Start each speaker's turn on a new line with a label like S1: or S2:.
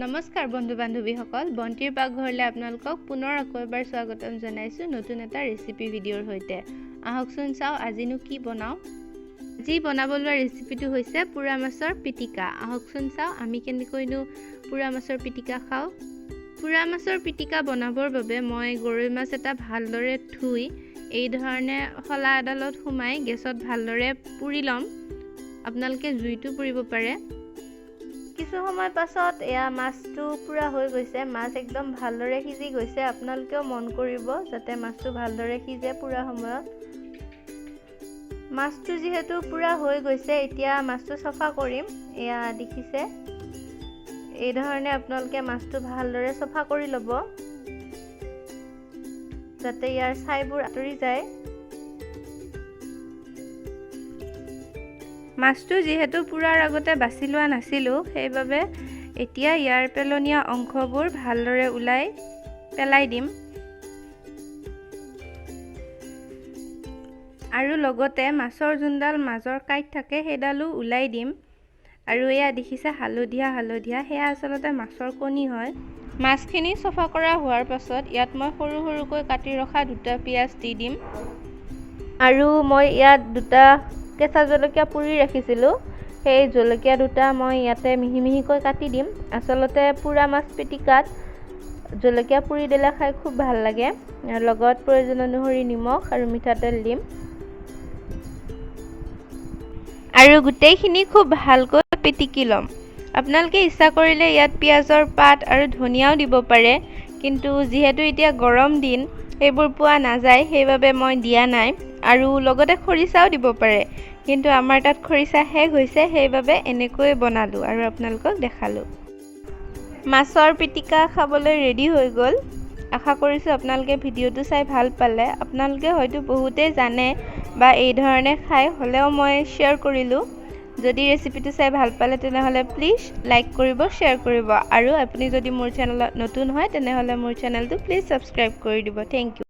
S1: নমস্কাৰ বন্ধু বান্ধৱীসকল, বন্তিৰ পাকঘৰলৈ আপোনালোকক পুনৰ আকৌ এবাৰ স্বাগতম জনাইছোঁ নতুন এটা ৰেচিপি ভিডিঅ'ৰ সৈতে। আহকচোন চাওঁ আজিনো কি বনাওঁ। আজি বনাব লোৱা ৰেচিপিটো হৈছে পোৰা মাছৰ পিটিকা। আহকচোন চাওঁ আমি কেনেকৈনো পোৰা মাছৰ পিটিকা খাওঁ। পোৰা মাছৰ পিটিকা বনাবৰ বাবে মই গৰৈ মাছ এটা ভালদৰে ধুই এই ধৰণে শলা এডালত সোমাই গেছত ভালদৰে পুৰি ল'ম। আপোনালোকে জুইতো পুৰিব পাৰে। কিছু সময় পাছত এয়া মাছটো পুৰা হৈ গৈছে, মাছ একদম ভালদৰে সিজি গৈছে। আপোনালোকেও মন কৰিব যাতে মাছটো ভালদৰে সিজে পুৰা সময়ত। মাছটো যিহেতু পুৰা হৈ গৈছে, এতিয়া মাছটো চফা কৰিম। এয়া দেখিছে, এই ধৰণে আপোনালোকে মাছটো ভালদৰে চফা কৰি ল'ব যাতে ইয়াৰ ছাইবোৰ আঁতৰি যায়। মাছটো যিহেতু পুৰাৰ আগতে বাছি লোৱা নাছিলোঁ, সেইবাবে এতিয়া ইয়াৰ পেলনীয়া অংশবোৰ ভালদৰে ওলাই পেলাই দিম। আৰু লগতে মাছৰ যোনডাল মাজৰ কাঁইট থাকে সেইডালো ওলাই দিম। আৰু এয়া দেখিছে হালধীয়া হালধীয়া, সেয়া আচলতে মাছৰ কণী হয়। মাছখিনি চফা কৰা হোৱাৰ পাছত ইয়াত মই সৰু সৰুকৈ কাটি ৰখা দুটা পিঁয়াজ দি দিম। আৰু মই ইয়াত দুটা কেঁচা জলকীয়া পুৰি ৰাখিছিলোঁ, সেই জলকীয়া দুটা মই ইয়াতে মিহি মিহিকৈ কাটি দিম। আচলতে পোৰা মাছ পিটিকাত জলকীয়া পুৰি দিলে খাই খুব ভাল লাগে। লগত প্ৰয়োজন অনুসৰি নিমখ আৰু মিঠাতেল দিম। আৰু গোটেইখিনি খুব ভালকৈ পিটিকি ল'ম। আপোনালোকে ইচ্ছা কৰিলে ইয়াত পিঁয়াজৰ পাত আৰু ধনিয়াও দিব পাৰে, কিন্তু যিহেতু এতিয়া গৰম দিন সেইবোৰ পোৱা নাযায়, সেইবাবে মই দিয়া নাই। আৰু লগতে খৰিচাও দিব পাৰে, কিন্তু আমাৰ তাত খৰিচা শেষ হৈছে, সেইবাবে এনেকৈ বনালোঁ আৰু আপোনালোকক দেখালোঁ। মাছৰ পিটিকা খাবলৈ ৰেডি হৈ গ'ল। আশা কৰিছোঁ আপোনালোকে ভিডিঅ'টো চাই ভাল পালে। আপোনালোকে হয়তো বহুতেই জানে বা এই ধৰণে খাই, হ'লেও মই শ্বেয়াৰ কৰিলোঁ। যদি ৰেচিপিটো চাই ভাল পালে তেনেহ'লে প্লিজ লাইক কৰিব, শ্বেয়াৰ কৰিব। আৰু আপুনি যদি মোৰ চেনেলত নতুন হয় তেনেহ'লে মোৰ চেনেলটো প্লিজ ছাবস্ক্ৰাইব কৰি দিব। Thank you.